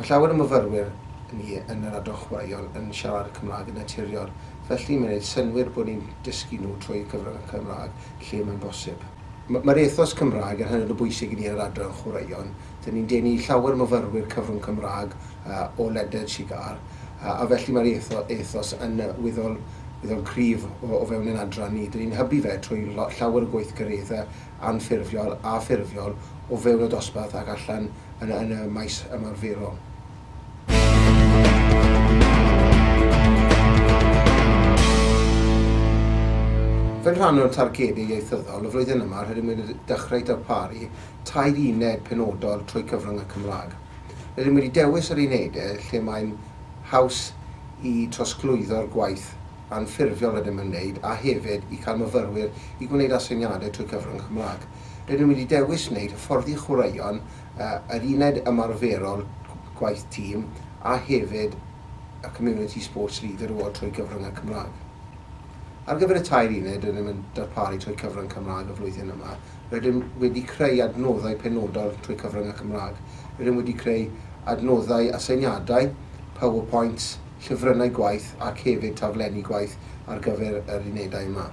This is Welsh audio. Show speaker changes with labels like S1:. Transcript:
S1: Mae llawer o myfyrwyr ni yn yr adran chwaraeon yn siarad y Cymraeg yn naturiol, felly mae'n gwneud synnwyr bod ni'n dysgu nhw trwy cyfrwng y Cymraeg lle mae'n bosib. Mae'r ethos Cymraeg yn hynod o bwysig i ni yn yr adran chwaraeon. Dyn ni'n denu llawer o myfyrwyr cyfrwng Cymraeg o ledled Sir Gâr, a felly mae'r ethos yn weddol weddol cryf o fewn ein adran ni. Dyn ni'n hybu fe trwy llawer o gweithgareddau anffurfiol a ffurfiol o fewn y dosbarth ac allan yn yn y maes ymarferol. Fel rhan o'n targedau ieithyddol, y flwyddyn yma rydym wedi dechrau darparu tair uned penodol trwy cyfrwng y Cymraeg. Rydym wedi dewis yr unedau lle mae'n haws i trosglwyddo'r gwaith anffurfiol rydym yn wneud a hefyd i cael myfyrwyr i gwneud aseiniadau trwy cyfrwng y Cymraeg. Rydym wedi dewis wneud hyfforddi chwaraeon, yr uned ymarferol gwaith tîm a hefyd y Community Sports Leader Award trwy gyfrwng y Cymraeg. Ar gyfer y tair uned rydym yn darparu trwy cyfrwng Cymraeg y flwyddyn yma, rydym wedi creu adnoddau penodol trwy cyfrwng y Cymraeg. Rydym wedi creu adnoddau aseiniadau, PowerPoints, llyfrynnau gwaith ac hefyd taflenni gwaith ar gyfer yr unedau yma.